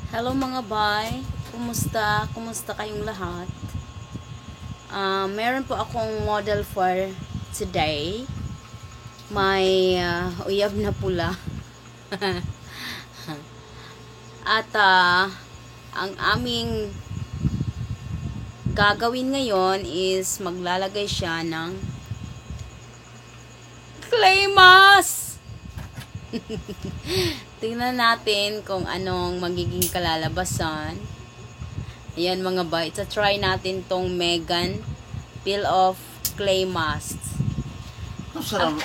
Hello, mga bay. Kumusta? Kumusta kayong lahat? Meron po akong model for today. May uyab na pula. At ang aming gagawin ngayon is maglalagay siya ng clay mask. Tingnan natin kung anong magiging kalalabasan. Ayan, mga bay. Ita-try natin tong Megan Peel Off Clay Mask. Sarap.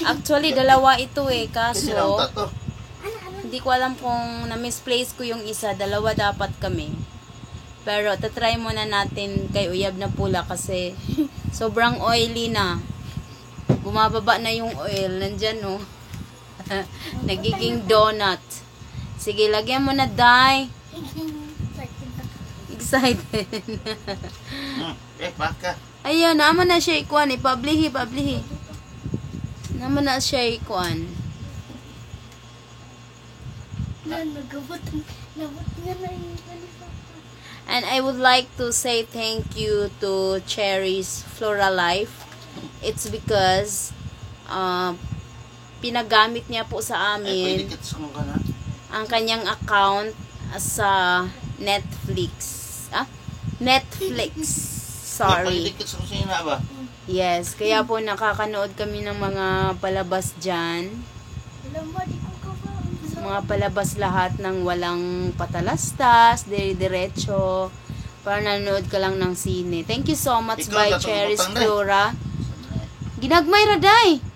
Actually, dalawa ito eh. Kasi lang Kaso, tato. hindi ko alam kung na-misplace ko yung isa. Dalawa dapat kami. Pero, tatry muna natin kay Uyab na pula kasi sobrang oily na. Bumababa na yung oil. Nandyan, no? Nagiging donut. Sige, lagyan mo na, Day. Excited. Eh, baka. Ayun, naman na siya ikuan. Ipablihi, pablihi. Naman na siya ikuan. Na, nagabot. Nabot nga na yung kalifa. And I would like to say thank you to Cherry's Flora Life. It's because pinagamit niya po sa Ay, amin pwede kits mo ka na. Ang kanyang account sa Netflix. Ah? Netflix. Eh, Sorry. pwede kits mo sa ba? Yes, kaya po nakakanood kami ng mga palabas dyan. Alam mo, di ko ka ba? Mga palabas lahat ng walang patalastas, dire-diretso. Para nanonood ka lang ng sine. Thank you so much Ikaw, by datong Cherry's butang na eh. Flora. Ginagmay ra, day.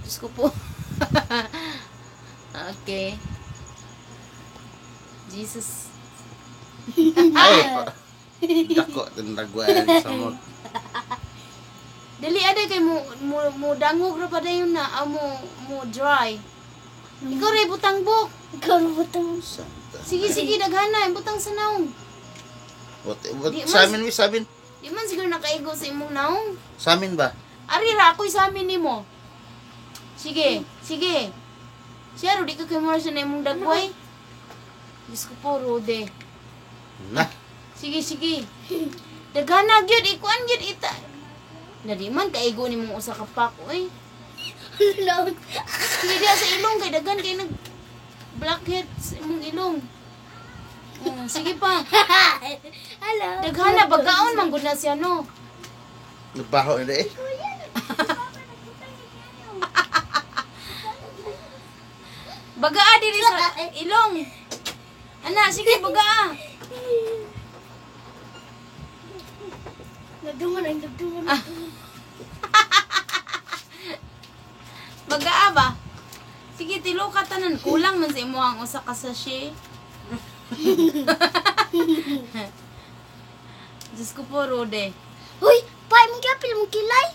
Diyos ko po. Okay. Jesus. Ay, dako, tandagwan sa mo. Dali aday kay mo dangog ra pa dayon na ah, mo dry. Ikaw ray butang buk. Ikaw na butang. Santa. Sige, sige, daghana butang sa naong. What, Di, sa amin, sa amin. Di man siguro nakaigo sa imong naong. Sa amin ba? Ari ra ako'y sa amin nimo. Sige, sige. Siya ro di ka kay sa na imong dagway. Diyos ko po, Rode. Na. Sige, sige. Daghana gyud, ikuan gyud ita. Na di man kaigo nimong usa ka pack, oy. Laot. Sige diha sa ilong kay daghan kay nag blackheads sa imong ilong. Oh, sige pa. Hello. Daghana bagaon man gud na siya, no. Nagbaho na eh. Bagaa diri sa ilong. Ana, sige, bagaa. Nagduman ang nagduman. Bagaa ba? Sige, tilo ka tanan. Kulang man sa imo ang usa ka sachet. Diyos ko po, Rode. Uy, pa imong gapil mong kilay.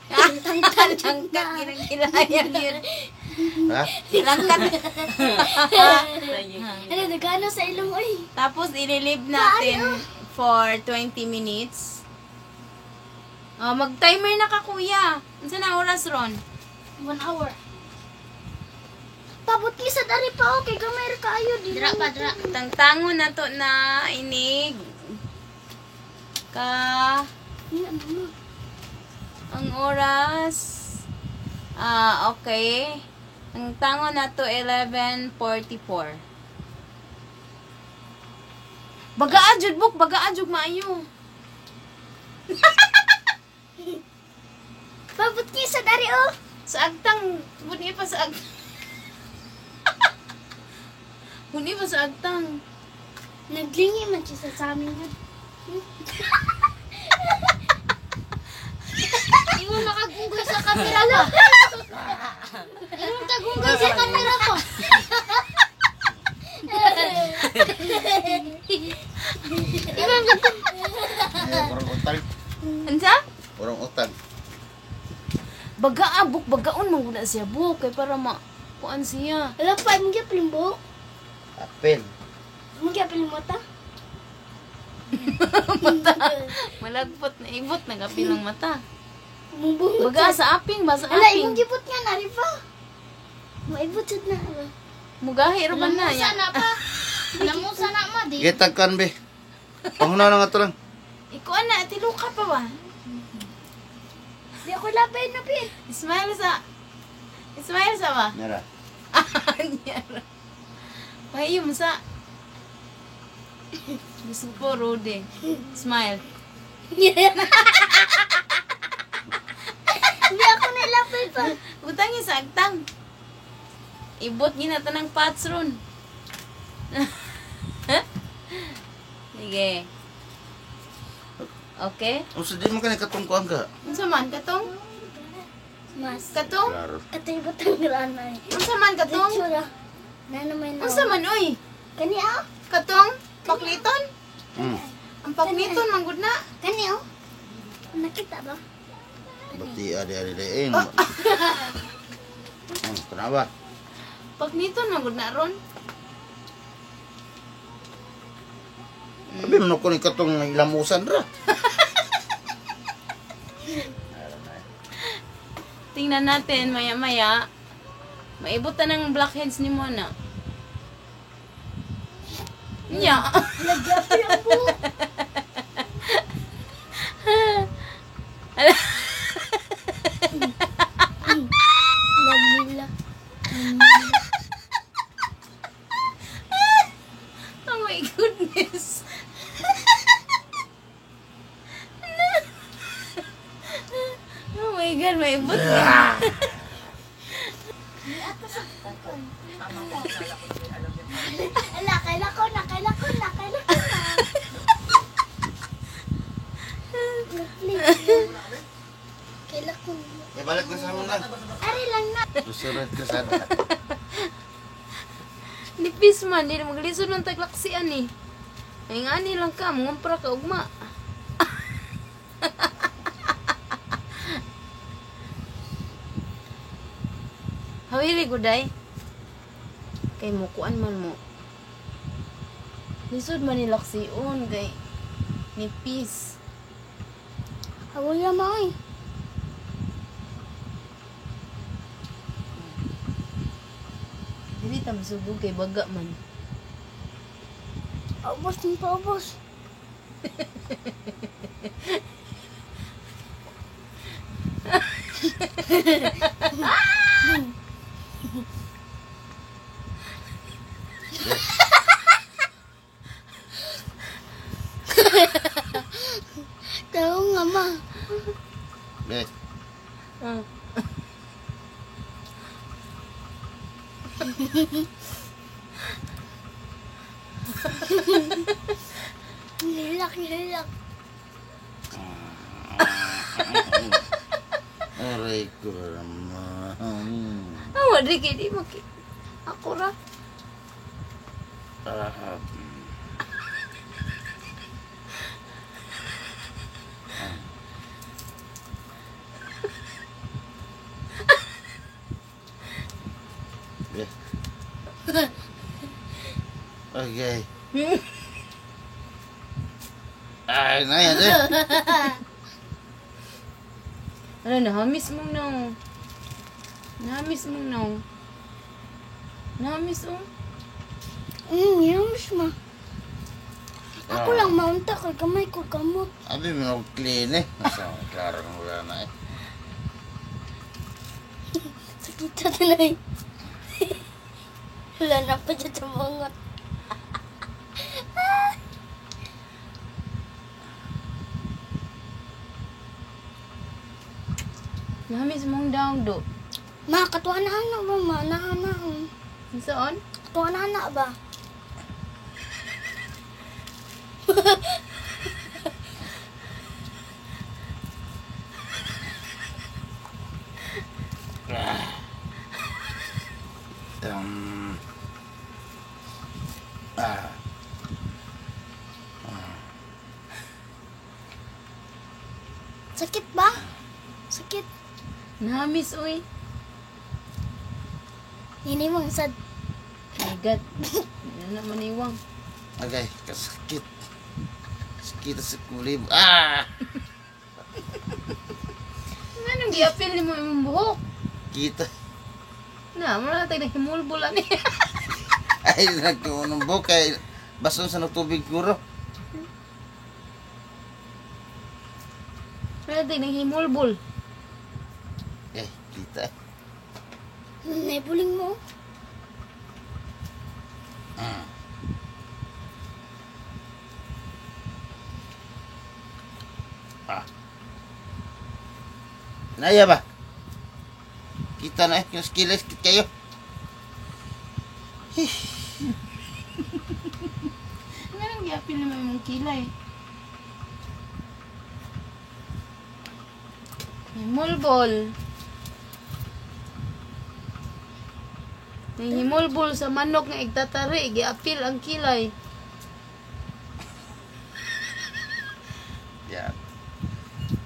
Langkat, ginang kilayan yun. Ha? Langkat. Ano, nagano sa ilong, oy. Tapos, ililib natin for 20 minutes. Oh, mag-timer na ka, kuya. Unsa na oras ron? 1 hour. Pabot ni sa dari pa, okay, gamay ra kaayo di. Dra pa, dra. Tangtango na to na inig. Ka ang oras. Ah, okay. Ang tango na to 11:44. Bagaa jud buk, bagaa jud maayo. Pabot ni sa dari oh. Sa agtang, buni pa sa agtang. Buni pa sa agtang. Naglingi man siya sa amin gud. Di mo makagunggol sa camera ko. Di mo makagunggol sa camera ko. Eh, Orang utang. Unsa? Orang utang. Bagaa buk, bagaon man gud na siya buk kay para ma kuan siya. Alam pa imong gapil mo. Apel. Imong gapil mo ta. Mata. Malagpot na ibot nagapilang mata. Imong bungot. Baga sa aping ba, sa Ala, imong aping. gibot nga nari pa. Maibot sad na. Ala. Mugahi ra man na Lamusa ya. na pa. Lamusa na ma di. Gitag kan be. Panguna na nga to lang. Ikuan na, tiluka pa ba? Di ako labay na pin. Smile sa. Smile sa ba? Nara. Nyara. Pahiyom sa. Gusto po, Rode. Smile. Di ako nilabay pa. Butang yung sa agtang. Ibot ginata ng pots ron. Sige. Okay. Unsa di man kani katong kuan ka? Unsa man katong? Mas. Katong? Klaro. Katay batang grana eh. Unsa man katong? Tsura. Na naman na. Unsa man oy? Kani ah. Katong? Pakliton? Ang pakliton man gud na. Kani oh. Nakita ba? Bati ari ari lain. Kenapa? Pakliton man gud na ron. Abi man ko ni katong lamusan ra. Tingnan natin maya-maya. Maibot na ng blackheads ni Mona. Nya. Nagyapil ang buhok. Nagmula. Oh my goodness. Oh my God, maibot na. Ala, kaila ko na, kaila ko na, kaila ko na. Nag-play. Kaila ko na. Ibalik na sa amon lang. Ari lang na. Susunod ka sana. Nipis man, di na maglisod ng taglaksian eh. Ay nga ni lang ka, mangumpra ka ugma. Hawili guday. Kay mukuan man mo. Lisod man ni laksion kay nipis. Awol na mo eh. Dili ta masugog kay baga man. Paubos ng paubos. Tao nga ma. Be. Ah. Nilak, nilak. Aray ko naman. Ah, wala kay di maki. Ako ra. Ah. Be. Okay. Ay, na yan eh. Ano, nahamis mong no. Nahamis mong no. Nahamis oh. Yums ma. Ako lang maunta kay kamay ko kamot. Abi mo clean eh. Nasa klaro ng wala na eh. Sakit sa tunay. Wala na pa dyan sa bangot. Nahamis mong daw do. Ma, katuwa na anak ba ma? Na na. Saan? Katuwa na anak ba? Um, ah. Sakit ba? Sakit. Nahamis oy. Hindi mong sad. My God. Ano naman iwang. Okay, kasakit. Sakit sa kulib. Ah! Anong giapil ni mo imong buhok? Kita. Na, mura tayo nahimulbula niya. Ay, nagkuunong bukay. Bason sa nagtubig guro. Pwede nang himulbul. Eh, kita. Naibuling mo. Ah. Naya ba? Kita na eh, yung skill kit kayo. Ano nang giapil naman imong kilay? Himulbol. Nahimulbol sa manok nga igtatari, giapil ang kilay. Yeah.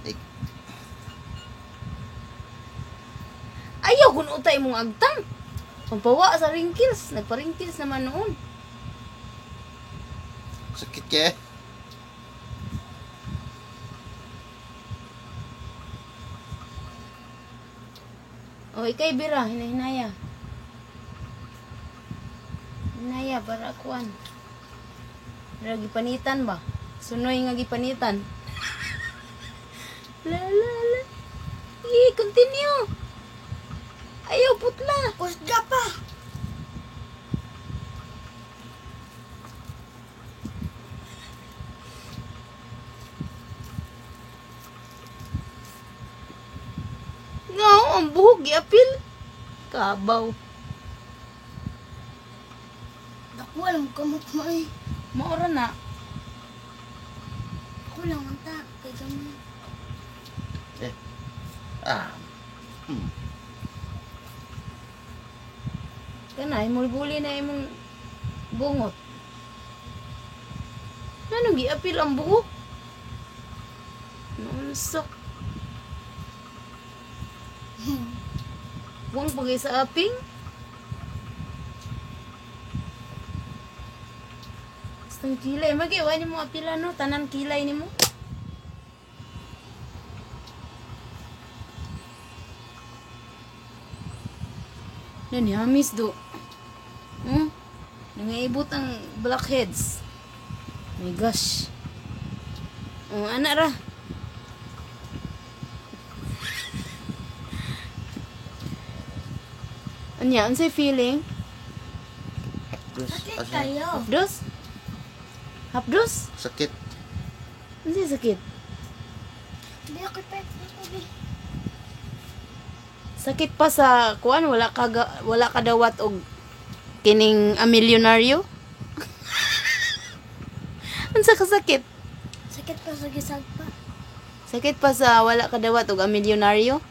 Eh, Ayaw kun utay mong agtang. Pampawa sa wrinkles, nagpa-wrinkles naman noon. Sakit kaya. O ikay bira, hinahinaya. Hinaya para kuan. Para gipanitan ba? Sunoy nga gipanitan. La la la. Sige, continue. Ayaw putla. Kusga pa. No, ang buhok giapil. Kabaw. Naku, alam ko mo eh. Maura na. Ako lang ang ta. Kay gamay. Eh. Ah. Kana, imulbuli na imong bungot. Ano, giapil ang buhok? Naunsa. Buwang pagay sa aping. Basta kilay. Magiwa ni mo apila no? Tanan kilay ni mo. Yan, hamis do. Nangaibot ang blackheads. My gosh. Oh, ana ra. Anya, unsay feeling? Dos. Sakit Asa? kayo. Hapdos? Hapdos? Sakit. Unsay sakit? Hindi ako pa. Sakit pa sa kuan, wala ka dawat og kining a milyonaryo? Unsa ka sakit? Sakit pa sa gisagpa. Sakit pa sa wala ka dawat og a milyonaryo?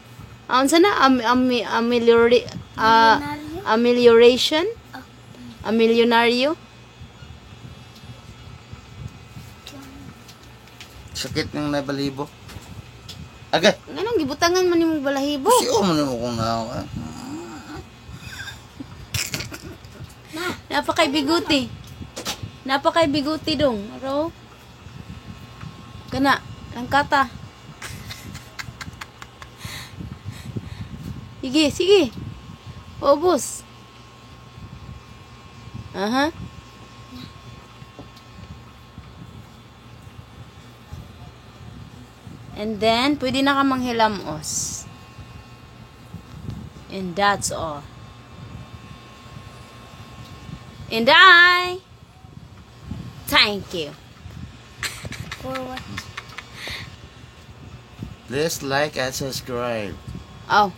Ah, unsa na am, am, ameliori, Milyonaryo? amelioration? Ah. A milyonaryo? Sakit ng nabalibo. Agay. Nganong gibutangan man nimong balahibo? Si o man mo kung na. Napakay biguti. Napakay biguti dong. Aro. Kana, langkata. Sige, sige. Paubos. Aha. And then, pwede na ka manghilamos. And that's all. And I thank you. For what? Please like and subscribe. Oh.